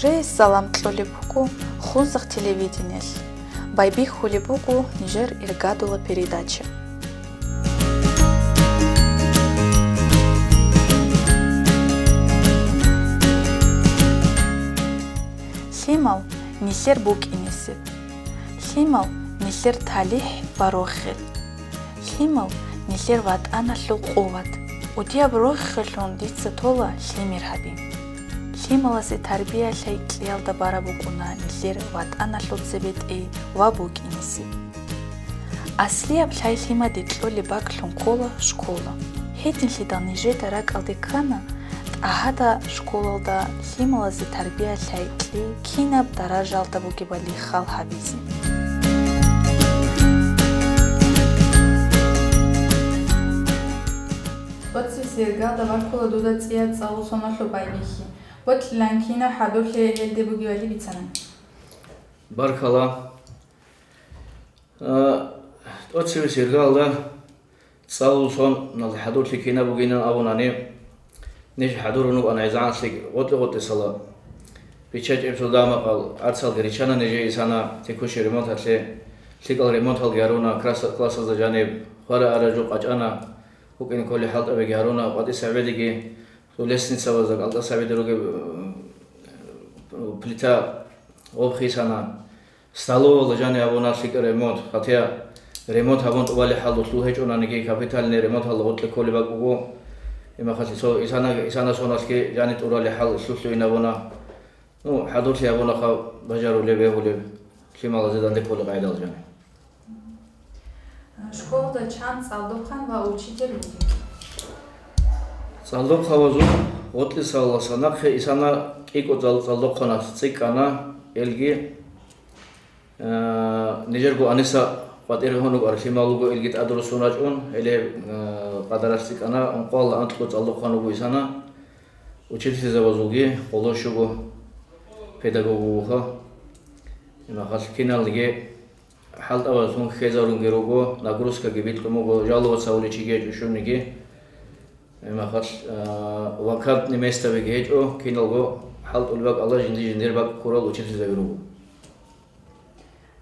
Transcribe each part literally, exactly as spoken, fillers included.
Салам кьолеб буго Хунзахъ телевидениялъ. Байбихьулеб буго нижер иргадула передача. Лъимал нилъер букӀинесеб. Лъимал нилъер талихӀ ва рохел. Лъимал нилъер ватӀаналъул къуват. КӀудияб рохеллъун дица тола лъимер гьаби. Лъималасе тарбия-лъай кьиялда бараб букӀуна нилъер ватӀаналъул цебетӀей ва букӀинесеб. Аслияб лъай-лъимаде кьолеб бакӀлъун ккола школа. Гьединлъидал нижеда ракӀалде ккана ТӀагьада школалда лъималазе тарбия-лъай кьей кинаб даражалда бугебали хал гьабизе. ТӀоцебесеб иргалда баркула дуда цӀияб цӀалул соналъул байбихьи. Ботлъилан кинаб хӀадурлъи гьелде бугебали бицана. Баркала. А, тӀоцебесеб иргалда цӀалул соналъул хӀадурлъи кинаб бугинан абунани, ниж хӀадурун рукӀана гӀезегӀанлъи гъотӀи-гъотӀисала. Бича-чӀебсул дамакъал, арцалги риччана нижее исана текущий ремонталъе, лъикӀал ремонталги гьаруна, краса-, классазда жаниб хвара-ара жо къачӀана, букӀине кколеб хӀалтӀабиги гьаруна, къватӀисеб гӀебедиги, лестницабазда, кӀалтӀасеб гӀебеде ругеб, э, плита гъоб хисана. Столовалда жаниб гьабуна лъикӀаб ремонт, хатӀияб ремонт гьабун тӀубалеб хӀал лъугьун гьечӀонаниги, капитальный ремонталда гъоркье кколеб бакӀ буго. Имахалъе цо исана, исана соналъги жаниб тӀуралеб хӀал лъугьун гьабуна. Ну, хӀадурлъи гьабунаха бажарулеб, бегьулеб, лъималазе данде кколеб къайдал жаниб. Школда чан цӀалдохъан ва учитель вугев? ЦӀалдохъавазул гъоркьисалдаса нахъе исана кӀиго цӀал-, цӀалдохъанас цӀикӀкӀана, элги, э, нижерго Аниса къватӀире гьунуг архимал вуго, элги тӀадруссун рачӀун, гьеле, э, къадаралъ цӀикӀкӀана, ункъоялда анкьго цӀалдохъан вуго исана, учительзабазулги къоло щуго педагог вугоха. Имахалъ киналги хӀалтӀабазлъун хьезарунги руго, нагрузкаги бикьун буго, жаловаться гьавулев чиги гьечӀо щуниги. Гьебмехалъ, а, вакантный местабиги гьечӀо, киналго хӀалтӀулеб бакӀалда жинди-жиндир бакӀ ккурал учительзаби руго.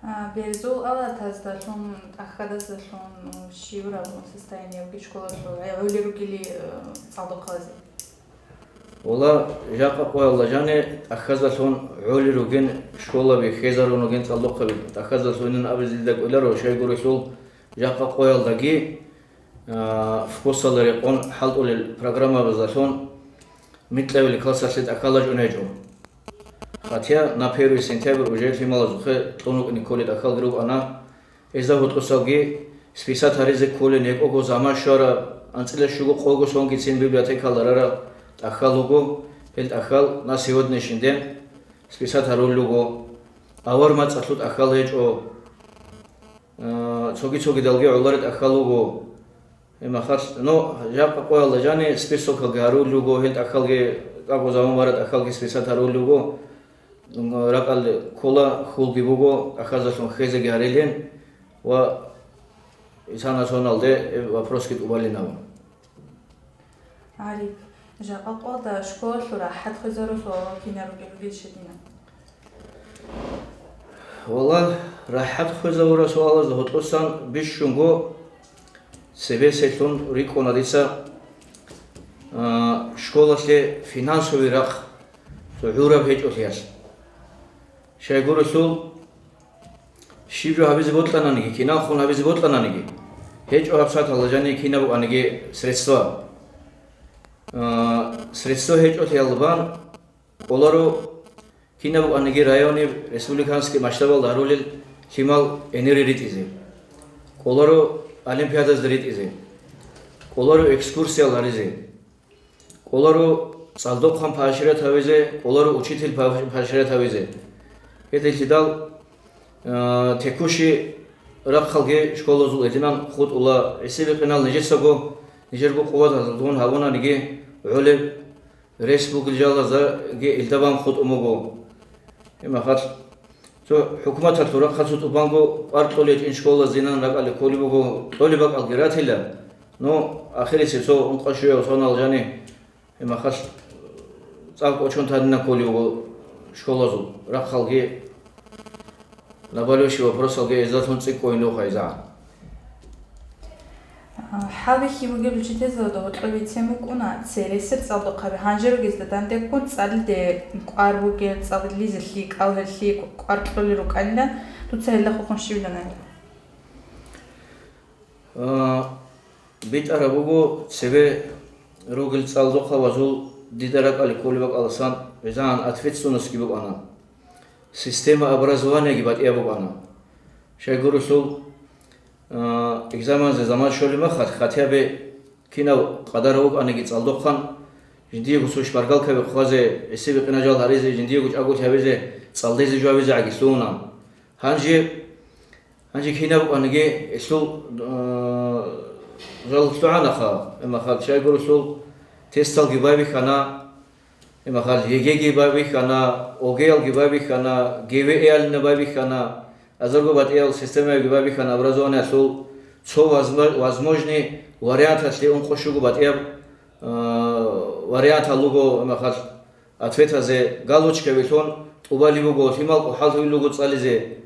А, берзул алатаздалъун, тӀахьадаздалъун, щиб гьабун состояниеги школалъул гӀолеб ругели, э, цӀалдохъазе? Валлагь, жакъа къоялда жаниб тӀахьаздалъун гӀолеб ругин, школаби хьезарун ругин цӀалдохъаби, тӀахьаздалъунин абизе дида кӀоларо, щайгурелъул жакъа къоялдаги, а, вкусалда рекъон хӀалтӀулел программабаздалъун микьабилеб классалъе тӀахьал рачӀун гьечӀо. Хатя на первый сентябрь уже лъималазухъе кьун рукӀине кколел тӀахьалги рукӀана. Гьезда гьоркьосалги списать гьаризе кколин, гьекӀого заман щвараб, анцӀила щуго къого сонгицин библиотекалда рарал тӀахьал руго, гьел тӀахьал на сегодняшний день списать гьарулел руго, авар мацӀалъул тӀахьал гьечӀо, э, цоги-цогидалги гӀоларел тӀахьал руго. Гьебмехалъ, ну, жакъа къоялда жаниб списокалги гьарулел руго, гьел тӀахьалги, тӀаго заман бараб тӀахьалги списать гьарулел руго. Ракъалде ккола, хьулги буго, тӀахьаздалъун хьезеги гьарилин ва исана соналде гьеб вопросги тӀубалин абун. Гьариб, жакъа къоялда школалъул рахӀат хвезарусул авал кинар ругел щведина? Валлагь, рахӀат хвезавурал суалазда гьоркьосан бищунго цебесеб лъун рикӀкӀуна дица, а, школалъе финансовый рахъ гӀураб гьечӀолъиялъ. Щайгурелъул, щиб жо гьабизе бокьананиги, киналхун гьабизе бокьананиги, гьечӀо гьаб сагӀаталда жаниб кинаб букӀаниги средства. А, средства гьечӀолъиялда бан кӀоларо кинаб букӀаниги райониб, республиканский масштабалда гьарулел лъимал энерги ритӀизе, кӀоларо олимпиадазда ритӀизе, кӀоларо экскурсиял гьаризе, кӀоларо цӀалдохъан поощрять гьавизе, кӀоларо учитель поощ-, поощрять гьавизе. Гьединлъидал, э, текущий рахъалги школазул гьединан хутӀула, гӀисибикъинал нижецаго, нижерго къуваталдалъун гьабунаниги гӀолеб рес бугел жалаздаги илда бан хутӀун буго. Гьебмехалъ, цо хӀукуматалъул рахъалъ цо тӀубанго пӀар кьолей гьечӀин школаздинан ракӀалде кколеб буго, кьолеб бакӀалги ратила, ну, ахирисеб цо ункъо-щуяв сонал жаниб, гьебмехалъ цӀакъ кӀочон тадинан кколеб буго, школазул рахъалги, наболевший вопросалги гьезда лъун цӀикӀкӀойин вуха гьезда. ХӀалбихьи бугеб учительзабазда гьоркьоб бицен букӀуна цересел цӀалдохъаби, гьанже ругезда дандеккун цӀалиде кӀвар бугел, цӀалилизе лъикӀал гьелъие кӀвар кьолел рукӀанилан, дуца гьелда хъухӀун щивиланаги. А, битӀараб буго, цебе ругел цӀалдохъабазул дида ракӀалде кколеб бакӀалдасан гьезда ответственностьги букӀана, система образованиеги батӀияб букӀана. Щайгурелъул, а, экзамензе заман щолеб мехалъ, хотя бы кинаб къадар вукӀаниги цӀалдохъан, жиндиего цо шпаргалкаби хъвазе, гӀисибикъинал жал гьаризе, жиндиего чӀаголъи гьабизе, цӀалдезе жо гьабизе гӀагилъулуна. Гьанже, гьанже кинаб вукӀаниги, гьелъул, а, жал лъугӀанаха, гьеб мехалъ щайгурелъул тесталги байбихьана, гьеб мехалъ ЕГЭги байбихьана, ОГЭялги байбихьана, ГВЭ-ялги байбихьана, азарго батӀиял системаялги байбихьана образованиялъул цо возмо-, возможный варианталъе ункъо щуго батӀияб, а, вариантал руго, гьеб мехалъ ответазе галочкаби лъун тӀубалеб буго, лъимал къо хӀалтӀулел руго цӀализе.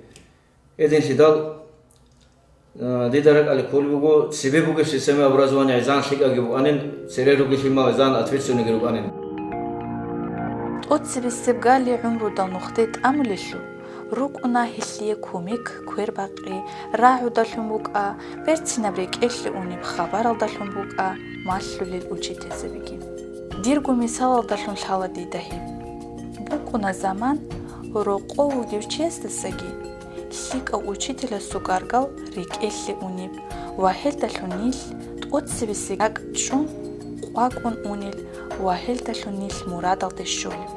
Гьединлъидал, а, дида ракӀалде кколеб буго, цебе бугеб система образования гьезда лъикӀабги букӀанин, цере ругел лъимал гьезда ответственныйги рукӀанин. ТӀоцебесеб гали гӀумрудал нухде тӀамулелъул, рукӀуна гьелъие кумек, квербакъи, рагӀудалъун букӀа, берцинаб рекӀелъе унеб хабаралдалъун букӀа малъулел учительзабиги. Дирго мисалалдалъун лъала дида гьеб. БукӀуна заман, рокъов вугев чиясдасаги, лъикӀав учителасул гаргал рекӀелъе унеб ва гьелдалъун нилъ тӀоцебесеб ракӀ чӀун къвакӀун унел ва гьелдалъун нилъ мурадалде щолеб.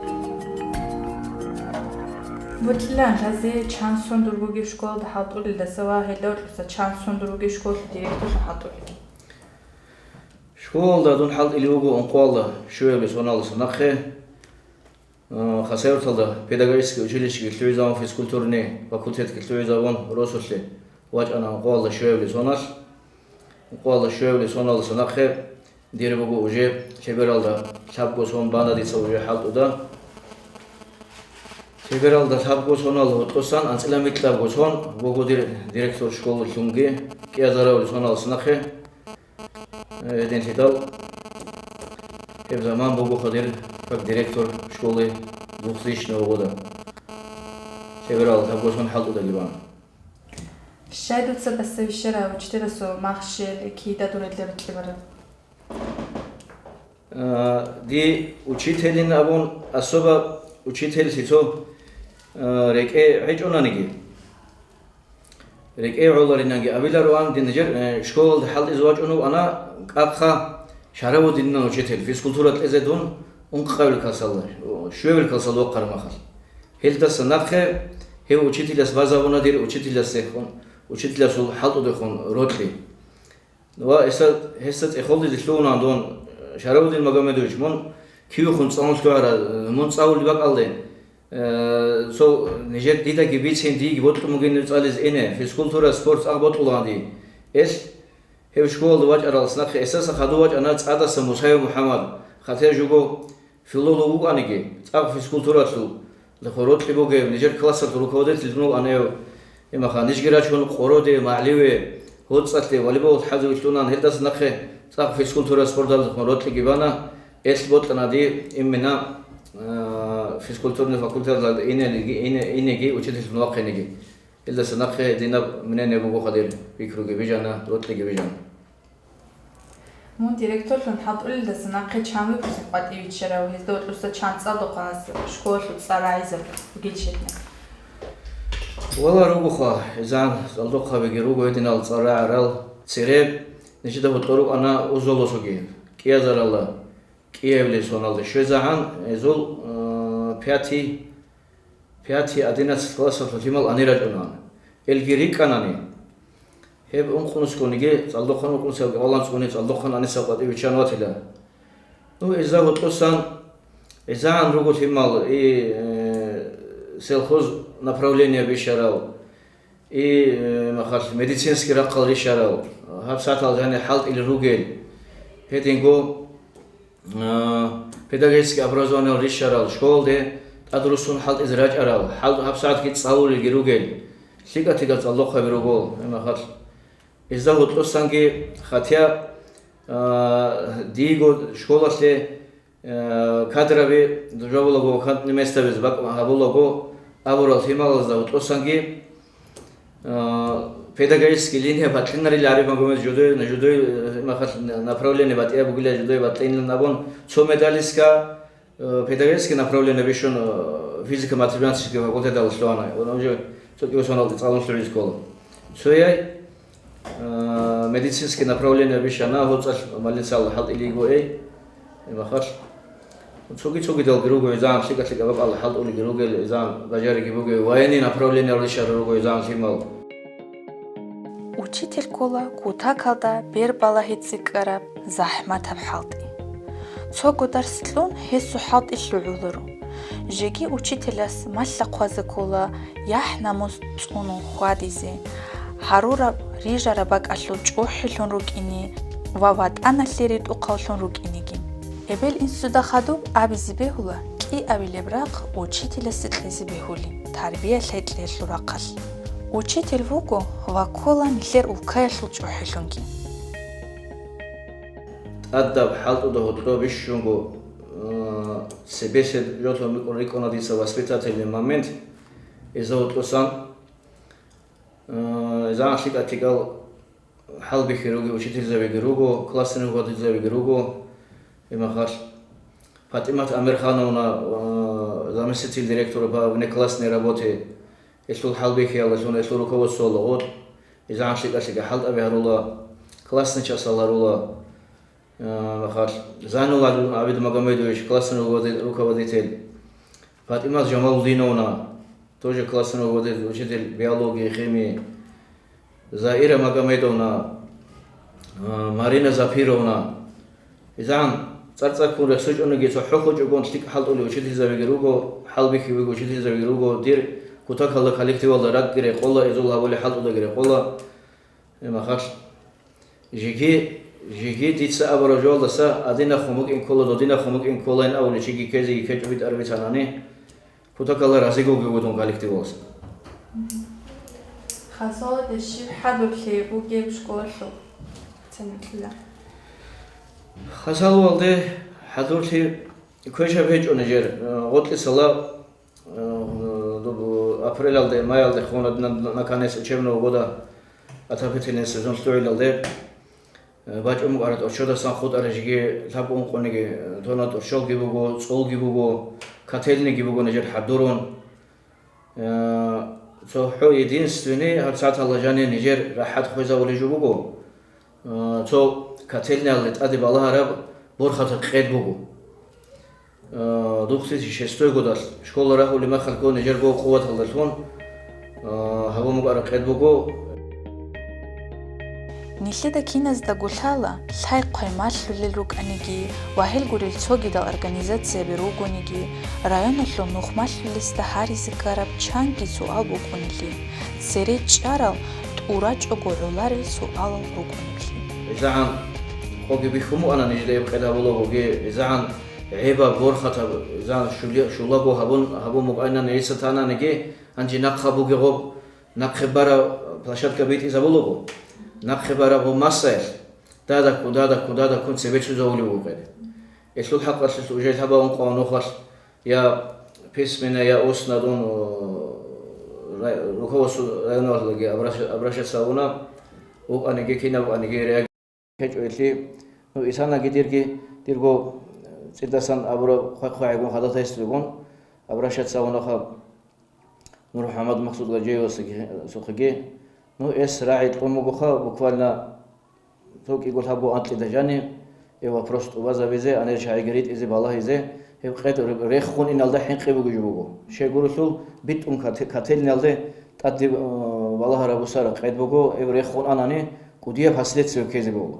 Бокьилаан, лъазе чан сон дур бугеб школалда хӀалтӀулелдаса ва гьелда гьоркьоса чан сон дур бугеб школалъул директорлъун хӀалтӀулел? Школалда дун хӀалтӀулев вуго ункъоялда щуабилеб соналдаса нахъе. Э, Хасавюрталда педагогический училищеги лъугӀизабун, физкультурный факультетги лъугӀизабун, росулъе вачӀана ункъоялда щуабилеб соналъ. Ункъоялда щуабилеб соналдаса нахъе дир буго уже лъебералда лъабго сон бана дица уже хӀалтӀуда. Лъебералда лъабго сонал гьоркьосан анцӀила микьабго сон буго дир директор школалъунги кӀиазаравулеб соналдаса нахъе. Гьединлъидал гьеб заман бугоха дир как директор школы двухтысячного года. Лъеберал гьаб госун хӀалтӀудалги бан. Щай дуца тӀаса вищарав учителасул махщел кида дуредлъи рукьи бараб? А, ди учителин абун, особо учителлъи цо, а, рекӀе гьечӀонаниги, рекӀее гӀоларинанги абилароан, дин нижер, э, школалда хӀалтӀизе вачӀун вукӀана, кӀахъа шарав вугинан учитель, физкультура кьезе дун ункъабил классалда, щуябил классалда вахъараб махалъ. Гьелдаса нахъе гьев учителяс базабуна дир учителясехун, учителясул хӀалтӀудехун рокьи. Ва гьесда, гьесда цӀехолдизе лъугьунаан дун, Шаравудин Магомедович, мун кивехун цӀалун лъугьара, мун цӀалулеб бакӀалде, э, цо нижер дидаги бицин, диги бокьун бугин цӀализе ине, физкультура, спорт цӀакъ бокьулаан ди. Элъ гьев школалда вачӀаралас нахъе эсаса хадув вачӀана ЦӀадаса Мусаев МухӀаммад, хатир жуго филолог вукӀаниги, цӀакъ физкультуралъул рокьи бугев, нижер классалъул руководитель дун вукӀана гьев. Имаха, нижги рачун къороде, магӀливе, гьоцӀалъе, волейбол хӀазе вилълъунан, гьелдаса нахъе цӀакъ физкультура спорталдехун рокьиги бана, элъ бокьана ди именно, а, физкультурный факультеталда инелиги, ине-, инеги, учительлъун вахъинеги. Гьелдаса нахъе динаб мнение буго хадир, пикруги бижана, рокьиги бижана. Мун директорлъун хӀалтӀулелдаса нахъе чан вихьузе къватӀив виччарав, гьезда гьоркьоса чан цӀалдохъанас школалъул цӀар рагӀизаб бугел щиб? Вала, ругоха, гьезан цӀалдохъабиги руго гьединал цӀар рагӀарал цере, нижеда гьоркьор рукӀана узолосоги, кӀиазаралда, кӀиабилеб соналда щвезегӀан, гьезул, э, пятый, пятый, одиннадцатый классалъул лъимал ани рачӀунаан. Элги рикӀкӀанани, гьеб ункънусгониги цӀалдохъан, ункънусиялги гъолан цӀуни цӀалдохъан аниса къватӀив виччан ватила. Ну, гьезда гьоркьосан гьезагӀан руго лъимал и, э, селхоз направление бищарал, и, э, махалъ медицинский рахъал рищарал, гьаб сагӀатал жанир хӀалтӀил ругел, гьединго, а, педагогический образованиял рищарал школалде ТӀад руссун хӀалтӀизе рачӀарал, хӀал-, гьабсагӀатги цӀалулелги ругел, лъикӀа-лъикӀал цӀалдохъаби руго, гьеб мехалъ. Гьезда гьоркьосанги, хатя, а, диего школалъе, а, кадраби жавулаго, вакантные местаби бакӀ гьабулаго абурал лъималазда гьоркьосанги, а, педагогический линия батӀинарила гьариб магомед жудой, жудой, э, махалъ направление батӀияб бугила жудой батӀинилан абун, цо медалиска, э, педагогический направление бищун, э, физико-математический факультеталда лъугьана. Ва уже цо кӀиго соналда цӀалун лъугьизе ккола. Цояй, э, медицинский направление бищана, гьоцӀалъ больницалда хӀалтӀилиго эй, гьеб махалъ. Цоги-цогидалги руго, изан лъикӀа-лъикӀа бакӀалда хӀалтӀулеги ругел, изан бажариги бугев, военный направлениялда щварал руго изан лъимал. Учитель ккола кутакалда бер балагьи цӀикӀкӀараб захӀматаб хӀалтӀи. Цого дарс кьун гьесул хӀалтӀи лъугӀуларо. Жеги учителас малъа хъвазе ккола яхӀ-намус цӀунун хьвадизе, гьарураб-рижараб бакӀалъул чӀухӀилъун рукӀине ва ВатӀаналъе ритӀухъавлъун рукӀинеги. Эбел-инсуда хадуб абизе бегьула кӀиабилеб рахъ учителасе кьезе бегьулин, тарбия лъай кьеялъул рахъалъ. Учитель вуго ва ккола нилъер улкаялъул чӀухӀилъунги. ТӀадаб хӀалтӀуда гьоркьоб бищунго, э, цебесеб жолъун бикӀун рикӀкӀуна дица воспитательный момент, гьезда гьоркьосан, э, изан лъикӀа-лъикӀал хӀалбихьи руги, учительзабиги руго, классный руководительзабиги руго. Гьеб мехалъ ПатӀимат Амирхановна, э, заместитель директора по внеклассной работе, гьелъул хӀалбихьиялдалъун, гьелъул руководствоялда гъоркь, изан лъикӀа-лъикӀа хӀалтӀаби гьарула, классный часал гьарула. Э, мехалъ Зайнулла ГӀабидмагомедович, классный руководи-, руководитель, ПатӀимат Жамалудиновна, тоже классный руководитель, учитель биологии, химии, Заира Магомедовна, э, Марина Запировна, изан цӀар-цӀар ккун рехсочӀониги, цохӀо хочӀогон лъикӀ хӀалтӀулев учительзабиги руго, хӀалбихьи буго учительзабиги руго, дир кутакалда коллективалда ракӀги рекъола, эзул гьабулеб хӀалтӀудаги рекъола. Гьеб мехалъ Жеги, жеги дица абураб жоялдаса, гьадинахъун букӀин ккола, додинахъун букӀин кколайин абулев чиги ккезеги ккечӀо битӀараб бицанани, кутакалда разиго вугев дун коллективалдаса. Хасалде щиб хӀадурлъи бугеб школалъул цинлъила? Хасалуялде хӀадурлъи квешаб гьечӀо нижер, э, гъоркьисала Э, доб-, апрелалде, майалде хун на-, на-, наконец учебного года отопительный сезон лъугӀилалде, э, бачӀун букӀараб тӀорччодасан хутӀараб жеги лъабго ункъониги, э, тонал тӀорччолги буго, цӀолги буго, котельныйги буго нижер хӀадурун. Э, цохӀо единственный гьабсагӀаталда жанир нижер рахӀат хвезавулеб жо буго, э, цо котельнаялде тӀаде балагьараб борхатаб къед буго. Э, две тысячи шестой годалъ школа рагьулеб мехалъго нижерго къуваталдалъун, э, гьабун букӀараб къед буго. Нилъеда киназдаго лъала, лъай-хъвай малъулел рукӀаниги ва гьел гурел цогидал организацияби ругониги, районалъул нух малъулесда гьаризе ккараб чанги суал букӀунелъи, цере чӀарал тӀурачӀого гӀоларел суалал рукӀунеблъи. ИзагӀан къоги бихьун букӀана нижеда гьеб къед гьабулагоги, изагӀан гӀебаб, борхатаб, изагӀан щули-, щулаго гьабун, гьабун букӀайнани гьесда тананиги, гьанже нахъа бугеб гъоб, нахъе бараб площадка битӀизабулаго, нахъе бараб гъоб массаялъ, дадаккун, дадаккун, дадаккун цебе цуйзавулев вукӀин. Гьелъул хӀакъалъулъ уже лъабаб ункъо нухалъ я письменно, я устно дун, о, рай-, руководство районалдаги обращ-, обращаться гьавуна, вукӀаниги, кинаб вукӀаниги реагировать гьечӀо гьелъи. Ну, исанаги дирги, дирго цӀидасан абураб хъвай-хъвай гьегун хадатайс ругун, обращаться гьавунаха НурмухӀаммад Максудгаджиевасухъеги. Ну, эс рагӀи кьун бугоха, буквально Цо кӀиго лъабго анкьида жаниб, гьеб вопрос тӀубазабизе, анир чагӀиги ритӀизе, балагьизе, гьеб къед рехун иналда хӀинкъи бугеб жо буго. Щай гурелъул, битӀун кате-, котельналде тӀаде, э, балагьараб бусара къед буго, гьеб рехун анани, кӀудияб последствия ккезе бегьула.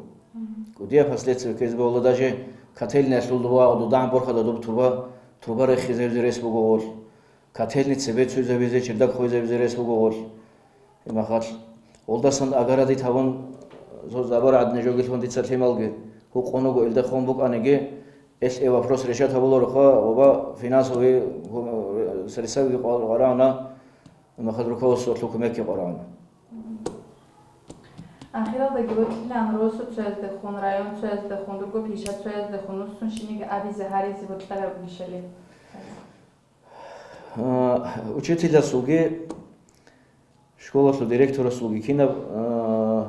КӀудияб последствия ккезе бегьула, даже котельналъул дуда, дудагӀан борхада доб труба, труба рехизабизе рес буго гъолъ. Котельный цебе цуйзабизе, чердак хвезабизе рес буго гъолъ. Гьеб мехалъ, гъолдасан огородить гьабун, цо забор гӀадин жоги лъун дица лъималги гьукъун вуго, илда хун букӀаниги, Гьелъ вопрос решать гьабулароха, ва финансовый средстваги къварагӀана, махал руководстволъул кумекги къварагӀана. Ахиралдаги бокьилаан росу цояздехун, район цояздехун, руго пиша цояздехун, уссун шиниги абизе гьаризе бокьараб гишали. А, учителясулги, школалъул директорасулги кинаб, а,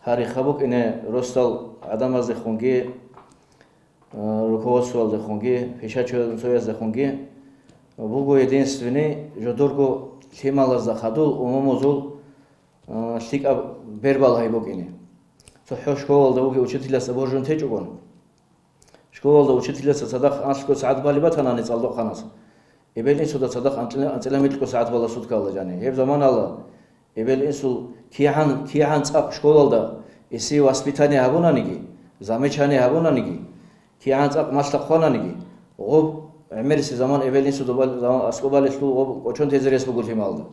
гьари хабукӀине росдал гӀадамаздехунги, а, руководствоялдехунги, пишачояздехунги буго единственный жодорго лъималазда хадул умумузул, а, лъикӀаб бербал гьай букӀине. ЦохӀо школалда вугев учителясда боржун течӀогон. Школалда учителясда цадахъ анлъго сагӀат балеб батанани цӀалдохъанас, эбел-инсуда цадахъ анцӀила-, анцӀила микьго сагӀат бала суткалда жани. Гьеб заманалда эбел-инсул кигӀан, кигӀан цӀакъ школалда эсие воспитание гьабунаниги, замечание гьабунаниги, кигӀан цӀакъ малъа хъвананиги, гъоб гӀемерисеб заман эбел-инсуда бал-, заман аскӀоб балелъул гъоб кӀочон тезе рес буго лъималда.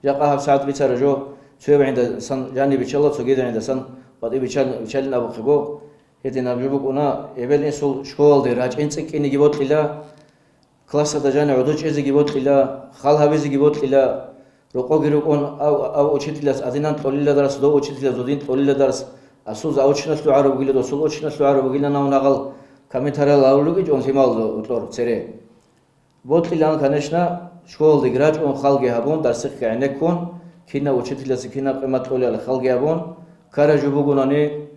Жакъа гьаб сагӀат бицара жо, цояб гӀиндасан жаниб биччала, цогида гӀиндасан къватӀиб биччал-, биччалин абухъего. Гьединаб жо букӀуна, эбел-инсул школалде рачӀин цӀикӀкӀиниги бокьила, классалда жани гӀодов чӀезеги бокьила, хал гьабизеги бокьила, рокъоги рукӀун, ав, ав учителяс адинан кьолила дарс, дов учителяс додин кьолила дарс, асул заочно лъугӀараб бугила, досул очно лъугӀараб бугила, нав нагъал комментариял гьарулел ругичӀон лъималазда гьоркьор цере. Бокьилаан, конечно, школалдеги рачӀун, халги гьабун, дарсихъги гӀенеккун, кинав учителасе кинаб къимат кьолебали халги гьабун, ккара жо бугунани,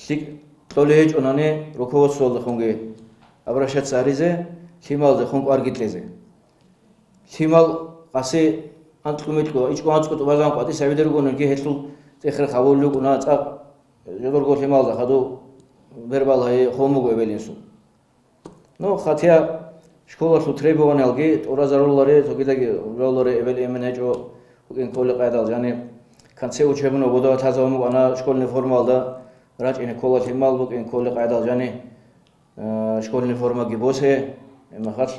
лъикӀ кьолей гьечӀонани руководствоялдехунги обращаться гьаризе, лъималаздехун кӀварги кьезе. Лъимал къаси анкьго-микьго, ичӀго анцӀго тӀубазан къватӀис гьавида ругониги, гьелъул цӀехре хабулел рукӀуна цӀакъ, жодорго лъималазда хадув бербал гьайи хъун буго эбел-инсул. Ну, хатия школалъул требованиялги тӀуразаруларе, цогидаги гьавуларе, эбел-эмен гьечӀо, букӀин кколеб къайдал, жани, конце учебного года лъазабун букӀана школьный формалда рачӀине ккола лъимал, букӀин кколеб къайдал, жани, э, школьный формаги босе, гьеб мехалъ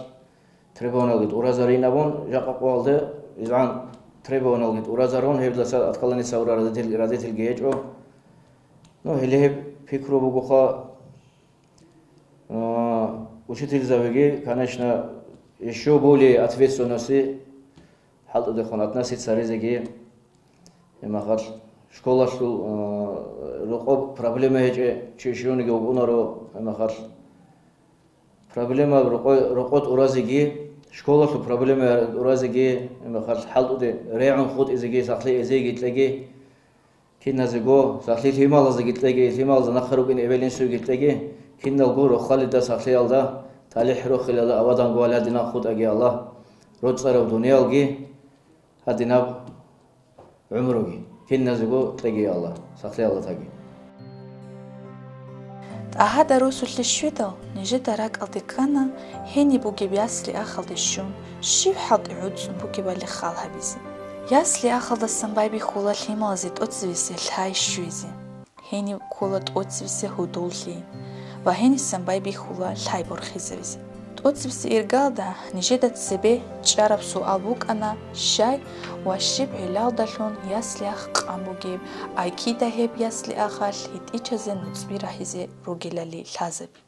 требованиялги тӀуразарин абун, жакъа къоялда изгӀан требованиялги тӀуразарун, гьебдаса откаланица гьавурал родитель-, родительги гьечӀо. Ну, гьеле гьеб пикру бугоха, А, учительзабиги, конечно, ещё более ответственности хӀалтӀудехун относиться гьаризеги, гьеб мехалъ школалъул, а, рокъоб проблема гьечӀеб чи щивниги вукӀунаро, гьеб мехалъ проблема рокъо-, рокъо тӀуразеги, школалъул проблема тӀуразеги, гьеб мехалъ хӀалтӀуде регӀун хутӀизеги, сахлъи эзейги кьеги, Киназего, сахлъи лъималаздаги кьеги, лъималазда нахъа рукӀин эбел-инсуеги кьеги, киналго рохалида сахлъиялда, талихӀ рохелалда аваданго валадинаб хутӀаги Аллагь, роцӀцӀараб дуниялги, гьадинаб гӀумруги, киназего кьеги Аллагь, сахлъиялда таги. ТӀагьада росулъе щведал, нижеда ракӀалде ккана гьениб бугеб ясли-ахалде щун, щиб хӀалтӀи гӀуцӀун бугебали хал гьабизе. Ясли-ахалдасан байбихьула лъималазе тӀоцевесе лъай щвезе. Гьенив ккола тӀоцевесе гьудуллъи ва гьенисан байбихьула лъай борхизабизе. ТӀоцебесеб иргалда нижеда цебе чӀараб суал букӀана, щай ва щиб гӀиллалдалъун яслиахъ къан бугеб, ай кида гьеб ясли-ахалъ гьитӀинчазе нуцӀби рагьизе ругелали лъазаби.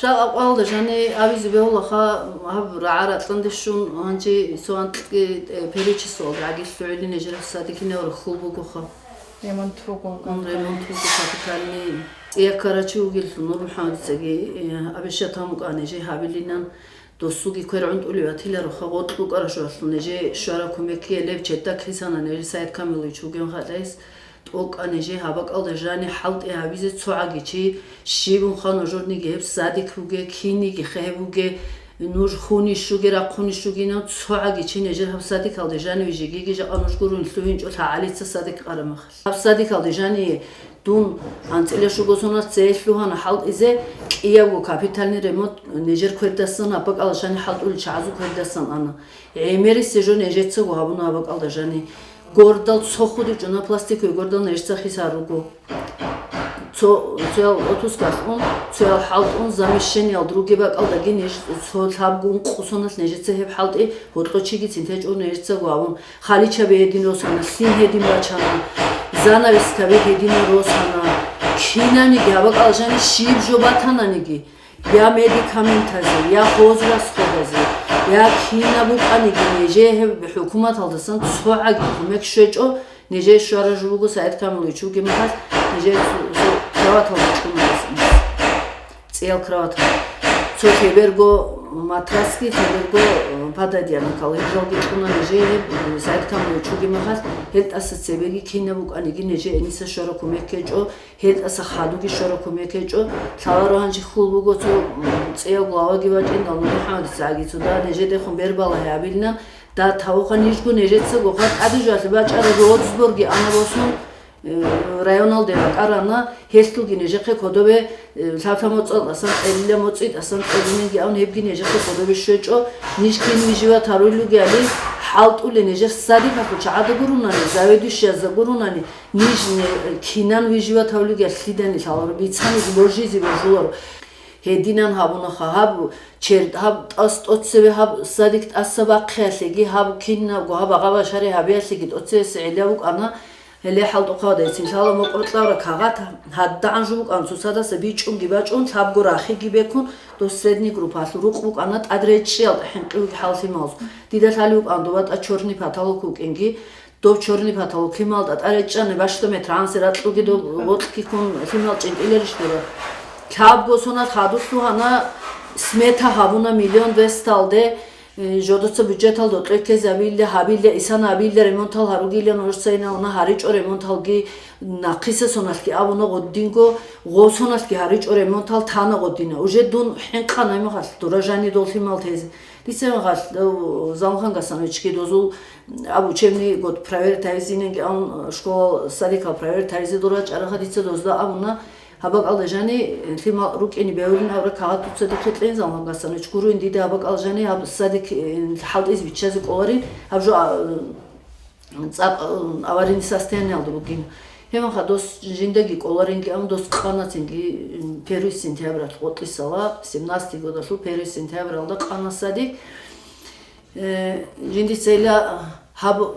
Жал акъвалда жани абизе бегьулаха, гьаб рагӀа-ракьанде щун, гьанже цо анкьги, э, перечислал рагӀги лъугӀилин нижер садикинав рахьул бугоха. Ремонт руго. М, ремонт руго капитальный. ЦӀиякарачи вугелъул Нурмухьамадицаги, э, абишатан букӀа нижей гьабилинан, досулги квер гӀунтӀулев атилароха, гъоркь букӀарашвалъун нижей щвара кумекиялеб четдак лъисана нижер Саид Камилович вугев халайс, тӀокӀа нижей гьабакӀалда жани хӀалтӀи гьабизе цо гӀаги чи, щибун ха нужерниги гьеб садик буге, киниги хеб буге, нуж хунищуге, рахъунищугинав цо гӀаги чи нижер гьаб садикалде жаниве жегиги жакъа нуж гурун лъугьинчӀо лъагӀалица садик къарамахалъ. Гьаб садикалде жани Дун анцӀила щуго соналъ цее лъугьана хӀалтӀизе, кӀиябго капитальный ремонт нижер квердасан, гьаб бакӀалда жани хӀалтӀулел чагӀазул квердасан ана. ГӀемерисеб жо нижецаго гьабуна гьаб бакӀалда жани. Гордал цо худичӀона, пластиковый гордал нижеца хисар руго. Цо, цоял отпускалъ ун, цоял хӀалтӀун, замещениялда ругеб бакӀалдаги ниж цо лъабго ункъо соналъ нижеца гьеб хӀалтӀи гьоркьо чигицин течӀо нижецаго гьабун. Халичаби гьедин росана, лъим гьедин бачана, занавескаби гьедин росана. Кинаниги, гьаб бакӀалда жани щиб жо батананиги, Я медикаментазе, я хозрасходазе, я кинаб букӀаниги нижее гьеб хӀукуматалдасан цогӀаги кумек щвечӀо, нижее щвараб жо буго СагӀид Камилович вугеб мехалъ, нижее цо-, цо кроваталда чӀунарасан. ЦӀиял кроваталда. Цо лъеберго матрасги, лъеберго, э, пододеяльникал гьеб жалги чӀуна нижее гьеб, э, СагӀид Камилович вугеб мехалъ, гьел тӀаса цебеги кинаб букӀаниги нижее гьениса щвараб кумек гьечӀо, гьел тӀаса хадуги щвараб кумек гьечӀо, лъаларо гьанже хьул буго цо, м, цӀияв главаги вачӀиндал МухӀамадицаги цо, да, нижедехун бербалагьи абилан, да, тавуха нижго нижецаго хъа тӀаде жоялъе бачӀараб Росборги ана босун, э, районалде бакӀарана, гьелъулги нижехъе кодобе, э, лъаб-лъаб моцӀалдасан кьелила, моцӀидасан кьелинеги абун гьебги нижехъе кодобе щвечӀо, ниж кин виживат гьарулел ругеали, хӀалтӀулел нижер садикалъул чагӀазда гурунани, заведующиязда гурунани, Ниж не-, кинан виживатавлиги лъидани лъаларо, бицаниги божизе божуларо. Гьединан гьабунаха гьаб чер-, гьаб тӀас тӀоцеве гьаб садик тӀаса бахъиялъеги, гьаб кинабго гьаб агъа башари гьабиялъеги тӀоцевеса гӀелав вукӀана, гьеле хӀалтӀухъавда гьецин лъала мокьор-кьавра кагъат гьаддагӀан жо букӀана, цоцадаса бичӀунги бачӀун, лъабго рахиги бекун, дос средний группалъул рукъ букӀана, тӀад речӀчӀиялда хӀинкъиуги хӀалхьи малзу. Дида лъали вукӀана доба тӀад чорный потолок вукӀинги, Доб чорный потолок лъимал тӀатӀа речӀчӀани, бащдаб метр гӀанси ракьуги доб гъоркьги ккун лъимал чӀинтӀиларищ дора? Лъабго сонал хадур лъугьана, смета гьабуна миллион двесталде, э, жодоца бюджеталда кьеккезабилла, гьабилла, исан гьабилла, ремонтал гьаругилан урсайна уна гьаричӀо ремонталги, нахъиса соналъги абуна гъодинго, гъо соналъги гьаричӀо ремонтал тана гъодина. Уже дун хӀинкъана гьимахалъ, дура жани дол лъимал тезе. Дица гьимахалъ, э, Залмхан Гасановичги дозул Абу учебный год проверить гьайзинеги, ан школа садикал проверить гьайзе дора чӀараха дица дозда абуна, гьаб бакӀалда жани лъимал рукӀине бегьулин абра кагъат дуца дихъе кьензал гьаб Гасанович гуруин дида гьаб бакӀал жани гьаб садик, э, хӀалтӀизе биччазе кӀоларин, гьаб жо, а, цӀакъ, э, аварийный состояниялда бугин. Гьемаха дос жиндаги кӀоларинги, ан дос къанацинги, э, первый сентябралъ къотӀисала, семнадцатый годалъул первый сентябралда къана садик. Э, жиндицайила гьаб-,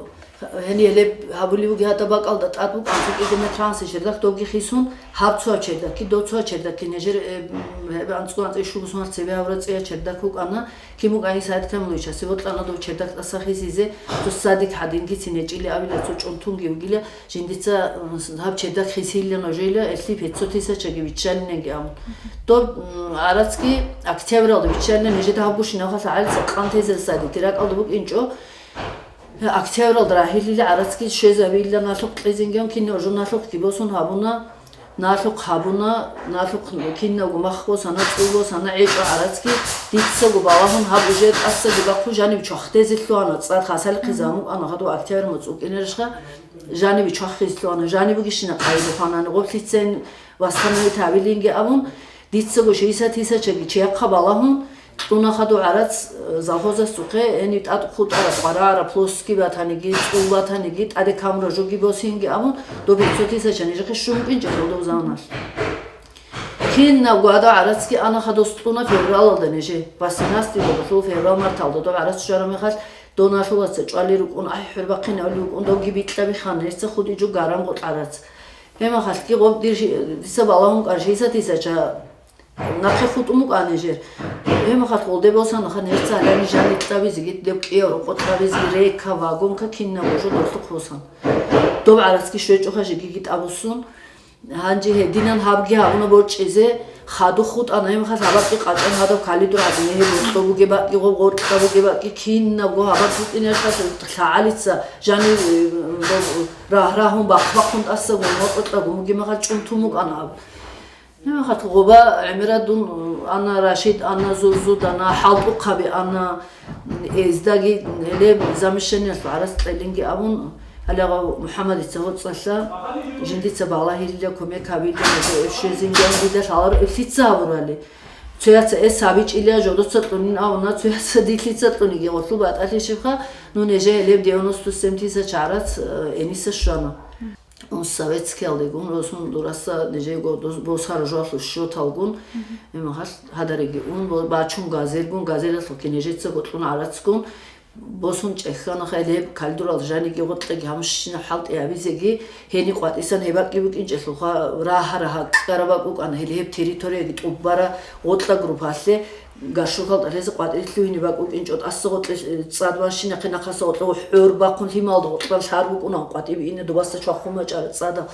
гьениб гьелеб гьабулеб буги гьадаб бакӀалда тӀад букӀан цӀикӀкӀиго метр гӀанси чердак добги хисун, гьаб цо чердакки, доб цо чердакки нежер, э, м, гьеб анцӀго анцӀи щуго соналъ цебе гьабура цӀия чердак букӀана, кин букӀани СагӀид Камиловичасе бокьана доб чердак тӀаса хисизе, цо садик гьадинги цинечӀили абила цо чӀунтунги вугила, Жиндица, м, гьаб чердак хисилла нужеила, элъи пятьсот тысячаги биччалинеги абун. Доб, м, гӀарацги октябралда биччалина, нижеда гьаб гушинавха лъагӀалица къантезел садики ракӀалда букӀинчӀо. Октябралда рагьилила гӀарацги щвезабилла налъухъ кьезингиан, кинав жо налъухъги босун гьабуна, налъухъ гьабуна, налъухъ кинавго мах босана, цӀул босана, гӀечӀо гӀарацги, дицаго балагьун гьаб уже тӀасаги бахъун жаниб чвахтезе лъугьана, цӀар хасалихъе замукъана, хадув октябрь моцӀ букӀинарищха? Жанибе чвахизе лъугьана, жанибеги щина къайдухъанани, гъоблъицайин восстановить гьабилинги абун, дицаго шестьдесят тысячаги чияхъа балагьун, кьуна хадув гӀарац, э, завхозасухъе, гьениб тӀад хутӀараб къварагӀараб плоский батаниги, цӀул батаниги, тӀаде камура жоги босинги абун, доб пятьсот тысяча нижехъе щун букӀинчӀо дов заманалъ. Кинабго гьадав гӀарацги ана хадус кьуна февралалда нижее. Восемнадцатый годалъул феврал-марталда доб гӀарац щвараб мехалъ, доналъулаца чӀвали рукӀун, ай, хӀурбахъин авли вукӀун, добги бикьаби хана, гьесда хутӀи жо гарам гъо кьарац. Гьемахалъги гъоб дир жи-, дица балагьун кӀар шестьдесят тысяча нахъе хутӀун букӀана нижер. Гьемахалъ гъолде босана хан гьесда гьалани жан бикьабизеги, деб кӀияв рокъо кьабизеги, рейка, вагонка кинабго жо долъухъ босан. Доб гӀарацги щвечӀоха жегиги тӀабуссун. Гьанже гьединан гьабги гьабуна борчӀизе, хадух хутӀана гьемахалъ гьабакъи къачӀан гьадаб калидур гьадин, гьеб гъоркьо бугеб бакӀи, гъоб гъоркьа бугеб бакӀи, кинабго гьабар букӀинархъас лъагӀалица, жани, э, рагь-рагьун бахъ-бахъун тӀасаго мокьо-кьагун бугеб мехалъ чӀунтун букӀана аб. Гьемахалъ гъоба гӀемерадун ана Рашид, ана Зурзуд, ана ХӀалтӀухъаби, ана Эздаги гьеле замещаниялъул гӀарац кьелинги абун, гьале гъав МухӀаммадица гьоцӀалъа жиндица балагьилила, кумек гьабилила, щвезинги абун дида лъаларо, эблъица гьабурали. Цояца эс гьабичӀила жодоца кьунин абуна, цояца дилъица кьуниги гъолъул батӀалъи щибха, ну, нижее гьелеб девяносто семь тысяч гӀарац, э, эниса щвана. Ун советскиялдегун, росун дураса нижего дос-, босара жоалъул счёталгун, гьемахалъ гьадариги ун, бо-, бачун газелгун, газелалъухъги нижеца гъоркьун гӀарацгун, Босун чӀехьана хай гьеб калдурал жаниги гъоркьеги гьамушщинаб хӀалтӀи гьабизеги, гьениб къватӀисан гьеб бакӀги букӀинчӀелъулха, рагьа-рагьа ккараб бакӀ букӀана, гьеле гьеб территорияги тӀубара гъоркьа группалъе, гашуркал тӀалъизе къватӀире лъугьине бакӀ букӀинчӀо, тӀаса гъоркье цӀад ванщинахъе нахъаса гъоркьа хӀор бахъун лъималда гъоркьа лъар букӀуна къватӀиб ине дубаса чвахун бачӀараб цӀадал.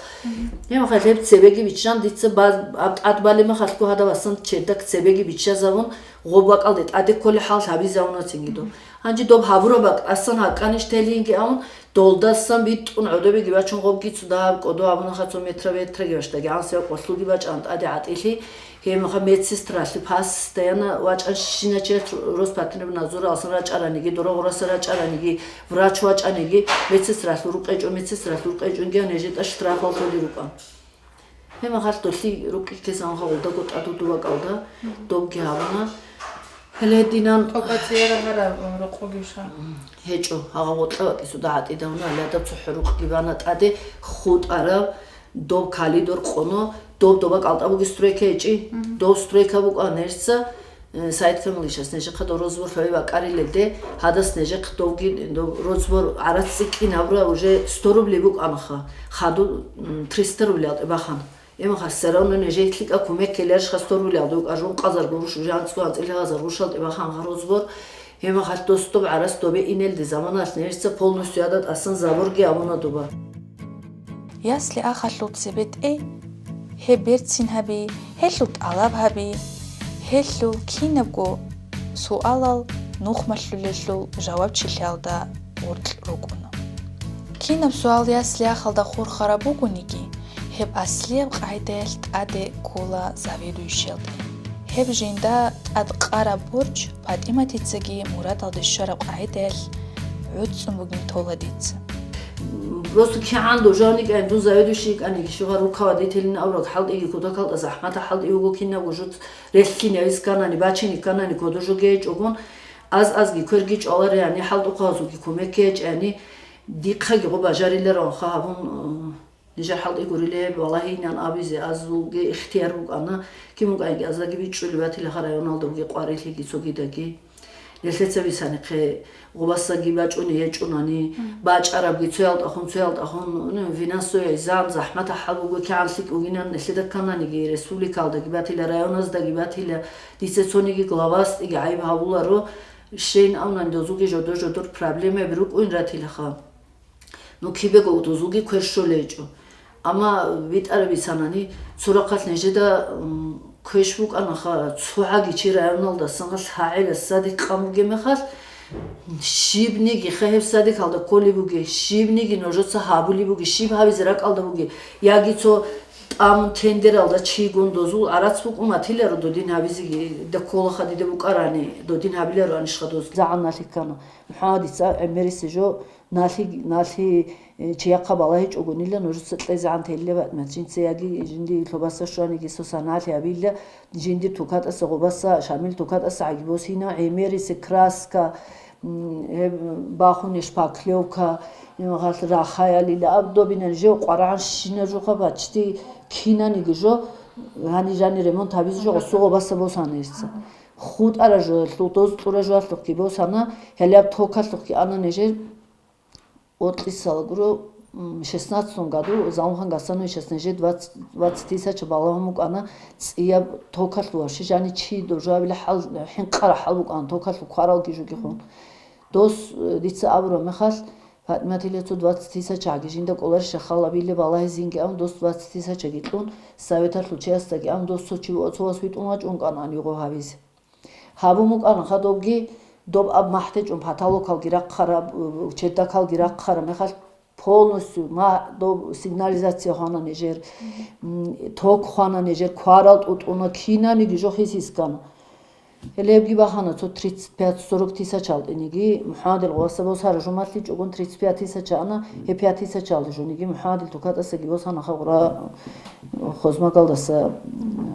Гьеб мехалъ гьеб цебеги биччан дица ба-, аб тӀад балеб мехалъго гьадаб асан чердак цебеги биччазабун, гъоб бакӀалде тӀаде кколей хӀал гьабизавуна цинги доб. Гьанже доб гьабураб бакӀ тӀасан гьакӀанищ телинги авун, долдасан битӀун гӀодобеги бачун гъобги цо дагьаб кӀодо абунаха цо метра метраги бачӀ дагьаб гӀансияб къолъулги бачӀана тӀаде гӀатӀилъи. Гьеб мехалъ медсестралъи постоянно вачӀан щинав чияс Роспотребнадзоралъан рачӀараниги, дора гъураса рачӀараниги, врач вачӀаниги, медсестралъул рукъечӀо, медсестралъул рукъечӀунги гьанже тӀа штрафал лъолел рукӀан. Гьеб мехалъ долъи рукъи ккезанха гъолдаго тӀадуду бакӀалда, добги гьабуна. Гьеле динан ТӀокӀаб цӀияра гьара рокъоги ша. ГьечӀо, гьагъа гъоркьа бакӀисуда гӀатӀидавуна, гьале гьадаб цохӀо рукъги бана тӀаде, хутӀараб, доб калидор къоно, доб доба кӀалтӀа буги стройка гьечӀи, доб стройка букӀа нерса, э, Саид Камиловичас нижехъа доб розбор лъугӀи бакӀарилелде, гьадас нижехъ довги, доб розбор гӀарац цӀикӀкӀин гьабура уже сто рубли букӀанаха, хадуб, м, триста рублиялде бахана. Гьеб мехалъ, всё равно нижехъ лъикӀаб кумек ккеларищха сто рублиялда букӀа, жункъазар гуруш, уже анцӀго анцӀила гьазар гурушалде бахана гъа розбор. Гьеб мехалъ дос доб гӀарац добе инелде заманалъ нижеца полностью гьадаб тӀасан заборги абуна доба. Ясли ахалъул цебетӀей, гьеб берцин гьаби, гьелъул тӀалаб гьаби, гьелъул кинабго суалал нухмалъулелъул жавабчилъиялда гъоркь рукӀуна. Кинаб суал ясли ахалда хурхараб бугониги, гьеб аслияб къагӀидаялъ тӀаде ккола заведующиялде. Гьеб жинда тӀад къараб борч ПатӀиматицаги мурадалде щвараб къагӀидаялъ гӀуцӀцӀун бугин тола дица. Просто кигӀан дожан йикӀани, дун заведующий йикӀаниги, щугьа руководителин авраг хӀалтӀиги кодакалда захӀмата хӀалтӀи вуго кинабго жуц релълъинавиз кканани, бачине кканани кодо жо гьечӀогун, аз-азги кверги чӀваларани, хӀалтӀухъазулги кумек гьечӀани, дихъаги гъо бажариларонха гьабун, э, нижер хӀалтӀи гурилеб, валагьинан абизе азулги ихтияр букӀана, кин букӀаниги аздаги бичӀчӀулеб батила гьа районалда буги къварилъиги цогидаги. Нилъеца бисанихъе гъубасаги бачӀуней гьечӀунани, бачӀарабги цоялтӀахун, цоялтӀахун, ну, финансовый зан, захӀмат ахӀал буго, кигӀан лъикӀ бугинан нилъеда ккананиги, республикалдаги батила, районаздаги батила, дица цониги главасдеги гӀайиб гьавуларо, щейин авнани дозулги жодор-жодор проблемаби рукӀуин ратилаха. Ну, кибего дозулги квер щолей гьечӀо. Амма битӀараб бицанани, цо рахъалъ нижеда, м, квеш букӀанаха, цо гьаги чи районалдасан лъагӀел садик къан бугеб мехалъ, щибниги хе гьеб садикалда кколеб бугеб, щибниги нужеца гьабулеб бугеб, щиб гьабизе ракӀалда бугеб, яги цо тӀамун тендералда чигун дозул гӀарац букӀунатиларо додин гьабизеги, дакколаха дида букӀарани, додин гьабилароанищха доз. ЗагӀан налъи ккана. МухӀаммадица гӀемерисеб жо Налъи, налъи, э, чияхъа балагьичӀогонила нужеца кьезегӀан телила батӀимат. Жинца яги жинди лъобаса щваниги соса налъи гьабила, жинди тукатӀаса гъобаса, Шамил тукатӀаса гӀаги босина, гӀемерисе краска, м, гьеб бахунеб шпаклевка, гьалъ рахаялила аб добинан жев къварагӀан щина жуха бачти кинаниги жо, гьани жани ремонт гьабизе жо гъосу гъобаса босана гьесца. ХутӀара жоялъул, доз кьура жоялъухъги босана, гьалаб токалъухъги ана нижер. Отлисал гуро, м, шестнадцатом году Залмхан Гасановичас нижер двадцать, двадцать тысяча балагьун букӀана цӀияб токалъ ва шижани чи дожабила хӀал, хӀинкъара хӀал букӀана токалъ кваралги жугихун. Дос, э, дица абура мехалъ, Фатиматиле цо двадцать тысячаги жинда кӀоларища халабиле балагьизинги ан дос двадцать тысячаги кьун, советалъул чиясдаги ан дос цо чи, цо вас витӀун вачӀун кӀанани гъо гьавизе. Гьабун букӀана хадубги, доб аб махӀ течӀун, потолокалги рахъараб, чердакалги рахъараб мехалъ, полностью ма-, доб сигнализация хвана нижер, м, ток хвана нижер, кварал тӀутӀуна, кинаниги жо хисискана. Гьелебги бахана цо тридцать пять сорок тысяч алтӀиниги, МухӀаммадил гъваса босара жумалъичӀогун тридцать пять тысяч ана, гьеб пять тысяч алда жуниги МухӀаммадил тукатӀасаги босана хавра. Хозмагалдаса,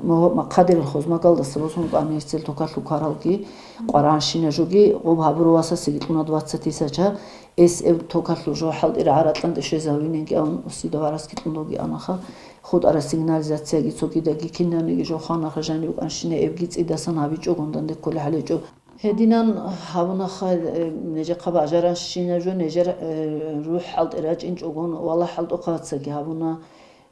м, Махъадирил хозмагалдаса босун кӀанирцел токалъу кваралги, къваранщина жуги, гъуб гьабуру васасиги кьуна двадцать тысяча, эс эб токалъу жо хӀалтӀира гӀаракьан тӀешезавиненги авун, осида вараски кьун доги анаха, хутӀара сигнализацияги цогидаги кинаниги жо хванаха жани букӀанщина эбги цӀидасан гьабичӀогун данде кколей хӀаличӀо. Гьединан гьабунаха, э, нижехъа бажаранщина жо, нижер, э, рухӀ хӀалтӀи рачӀинчӀогон, вала хӀалтӀухъацаги гьабуна,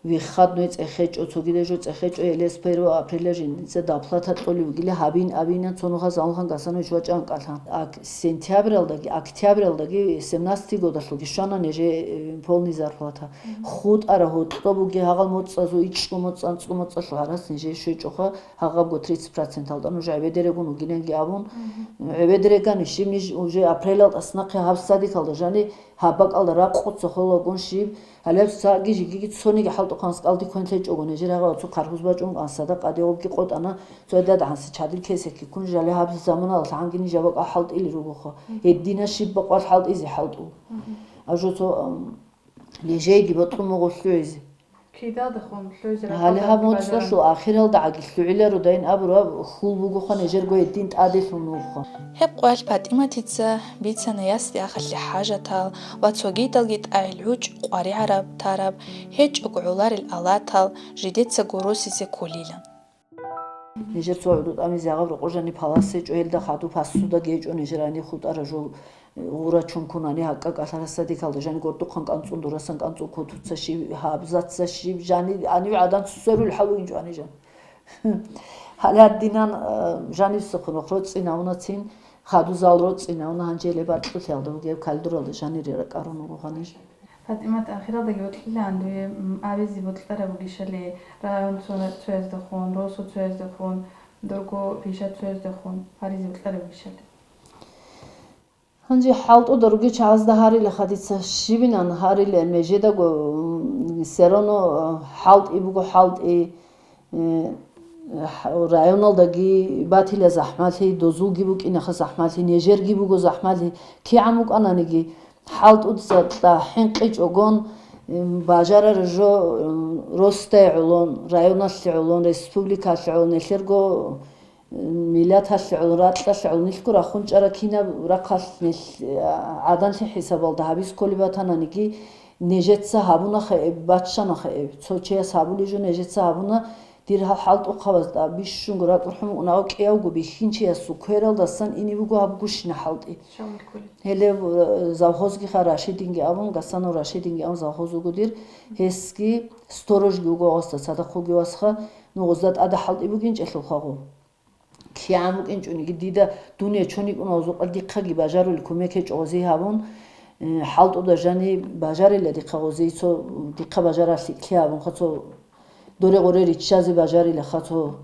выходной цӀехечӀо, цогида жо цӀехечӀо, гьеле с первого апреля жиндица доплата кьолев вугила гьабин, абинан цо нугьа Залмхан Гасанович вачӀан кӀалъан. Ак-, сентябралдаги, октябралдаги, семнадцатый годалъулги щвана нижер, э, полный зарплата. ХутӀара гьоркьоб бугеб гьагъал моцӀазул, ичӀго моцӀ, анцӀго моцӀалъул гьарас нижер щвечӀоха, гьагъабго тридцать процент гьалда нуж гӀебедерегун вугинанги абун. ГӀебедерегани щиб ниж уже апрелалда тӀаснахъе гьаб садикалда жани гьаб бакӀалда ракъуца холагун щиб, гьалаб саги жигиги цониги хӀалтӀухъан скалди квен лъечӀого, нижер гьагъав цо каргьуз бачӀун кӀан садакъаде гъобги къотӀана, цо дадгӀанса чадил кесеккиккун жали гьаб заманалъ гьанги ниж гьаб бакӀа хӀалтӀили ругоха. Гьедина щиб бакъвал хӀалтӀизе хӀалтӀу. Ажо цо, ам, нижеги бокьун буго лъугӀизе. Кидалдахун лъугӀизе. Гьале гьаб моцӀалъул ахиралда гӀаги лъугӀилародайин абураб хьул бугоха, нижерго гьедин тӀаделъун вугоха. Гьеб къоялъ ПатӀиматица бицана ясде ахалъе хӀажатал ва цогидалги тӀагӀел гӀучӀ къваригӀараб тараб, гьечӀого гӀоларел алатал, жидецаго росизе кколилан. Нижер цо гӀуду тӀамизе гьагъаб рокъо жани палас гьечӀо, гьелда хадуб пасуда гьечӀо, нижер гьаниб хутӀара жо гъура чункунани гьакӀа кӀалъарас садикалда жани гордухъан кӀанцӀун, дурасан кӀанцӀун, котуца щиб, гьабзаца щиб, жани гьанив гӀадан церул хӀалуинчӀо гьани жан. Гьале гьадинан, э, жанивсахъун вахъ роцӀцӀинавунацин, хадузал роцӀцӀинавуна, гьанже гьеле бакьулъиялда бугеб калдуралда жанире ракӀарун вуго гьаниж. ПатӀимат, ахиралдаги бокьилаан дуе, м, абизе бокьараб бугищали, район цо-, цояздехун, росу цояздехун, дурго пиша цояздехун гьаризе бокьараб бугищали. Гьанже хӀалтӀуда ругел чагӀазда гьарилаха дица щибинан гьариле, межедаго, м, все равно, э, хӀалтӀи буго хӀалтӀи, э, хӀ-, районалдаги батила захӀмалъи, дозулги букӀинаха захӀмалъи, нижерги буго захӀмалъи, кигӀан букӀананиги, хӀалтӀуца кьа хӀинкъичӀогон, м, бажарара жо, м, росдае гӀолон, районалъе гӀолон, республикалъе гӀолон, нилъерго, м, миллаталъе гӀолон, ракьалъе гӀолон, нилъго рахун чӀара кинаб рахъалъ нилъ, а, гӀаданлъи хӀисабалда гьабиз кколеб батананиги, нижеца гьабунаха эб, баччанаха эб. Цо чияс гьабулеб жо нижеца гьабуна, дир гьал хӀалтӀухъабазда бищунго ракӀ рухӀун букӀун, кӀиявго бихьинчиясул квералдасан ине буго гьаб гущина хӀалтӀи. Гьеле, э, завхозги ха Рашидинги абун, Гасанов Рашидинги абун завхоз вуго дир, гьесги сторожги вуго гьасда цадахъ вугевасха, ну гъозда тӀада хӀалтӀи бугинчӀелъулха гъо. КигӀан букӀинчӀониги дида дун ячоникӀун гьазукъа дихъаги бажарули кумек гьечӀо гъози гьабун, э, хӀалтӀуда жани бажарила дихъа гъози, цо дихъа бажаралъи ккей абунха, цо доре-гъоре риччазе бажарилаха, цо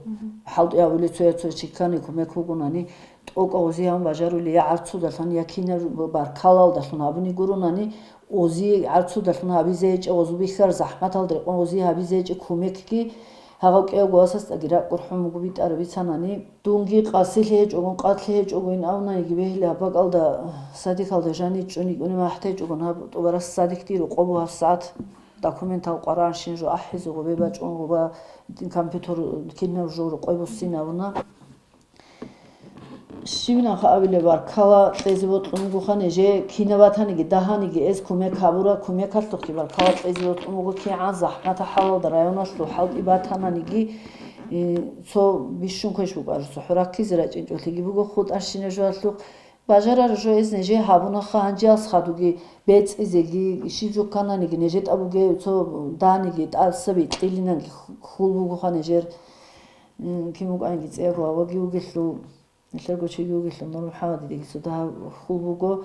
хӀалтӀи абули цоя цо чиккани кумек вугунани, тӀокӀа гъози гьабун бажарули я гӀарцудалъун, я кинаб баркалалдалъун абуни гурунани, Ози гӀарцудалъун гьабизе гьечӀеб, гъозу бихьараб захӀматалда рекъон ози гьабизе гьечӀеб кумекги, гьагъав кӀиявго васасдаги ракӀ гурхӀун буго битӀараб бицанани, дунги къасилъи гьечӀогун, къатлъи гьечӀогойин абунаниги бегьила гьаб бакӀалда, садикалда жанир чӀун йикӀуни махӀтечӀогун гьаб тӀубарас садик дир рукъобу гьабсагӀат документал къваранщин жо ахӀизе гъубе бачӀун гъуба компьютер кинаб жо рукъой буссин абуна. Щибинанха абилеб, баркала кьезе бокьун бугоха нижее, кинаб батаниги, дагьаниги эс кумек гьабура, кумекалъухъги баркала кьезе бокьун буго, кигӀан захӀматаб хӀалалда районалъул хӀалтӀи батананиги, э, цо бищун квеш букӀараб, цо хӀураккизе рачӀинчӀолъиги буго хутӀарщина жоялъухъ. Бажарараб жо эс нижее гьабунаха, гьанжеялъ хадуги бецӀизеги, щиб жо ккананиги, нижетӀа бугев цо даниги, тӀаса бикьилинанги хьул бугоха нижер. М, кин вукӀанги цӀе главаги вугелъул, нилъерго чиги вугелъул, Нур МухӀаммадидаги цо дагьаб хьул буго.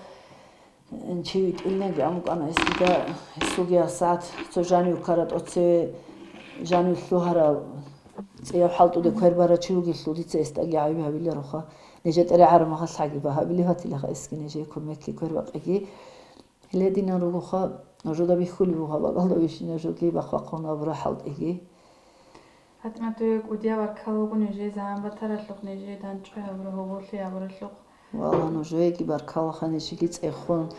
М, чи витӀилнаги амукӀана гьесда, гьесулги гьасагӀат цо жанив ккара тӀоцеве, жанив лъугьарав, цӀеяв хӀалтӀуде квербарав чи вугелъул, дица гьесдаги гӀайиб гьабилароха. НижетӀере гӀарамагъалъаги багьабилеб батилаха эсги нижее кумекги квербакъиги. Гьеле динан ругоха, нужуда бихьулеб буго гьаб бакӀалда вищина жоги бахъ-бахъун абура хӀалтӀиги. ПатӀимат, дуе кӀудияб баркала буго нижее заман батаралъухъ, нижее дандчӀвай гьабураб, гьоболлъи гьабуралъухъ. Валла, нужееги баркалаха, нижеги цӀехун.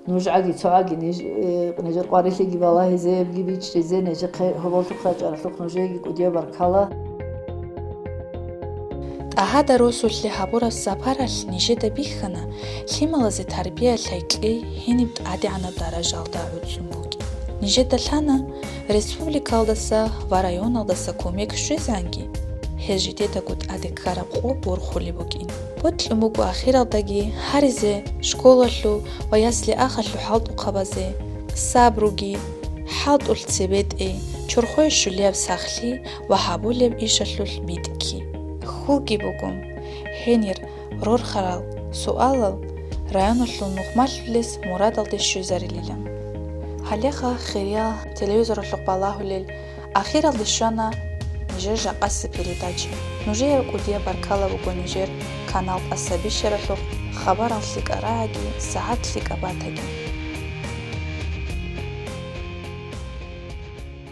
НужгӀаги цогӀаги ниж, э, нижер къварилъиги балагьизе, гьебги бичӀчӀизе, нижехъе гьоболлъухъ рачӀаралъухъ нужееги кӀудияб баркала. ТӀагьада росулъе гьабураб сапаралъ нижеда бихьана лъималазе тарбия лъай кьей гьениб тӀадегӀанаб даражалда гӀуцӀун бугеб. Нижеда лъана республикалдаса ва районалдаса кумек щвезегӀанги, гьез жидедаго тӀаде ккараб къо борхулеб букӀин. Бокьун буго ахиралдаги гьаризе школалъул ва ясли-ахалъул хӀалтӀухъабазе сабруги, хӀалтӀулъ цебетӀей, чорхое щулияб сахлъи ва гьабулеб ишалъулъ битӀги. Хьулги буго, гьенир рорхарал суалал районалъул нухмалъулес мурадалде щвезарилилан. Гьалеха, хириял телевизоралъухъ балагьулел, ахиралде щвана нижер жакъасеб передача. Нужее кӀудияб баркала буго нижер канал тӀаса бищаралъухъ, хабарал лъикӀаб рагӀаги, сагӀат лъикӀаб батаги.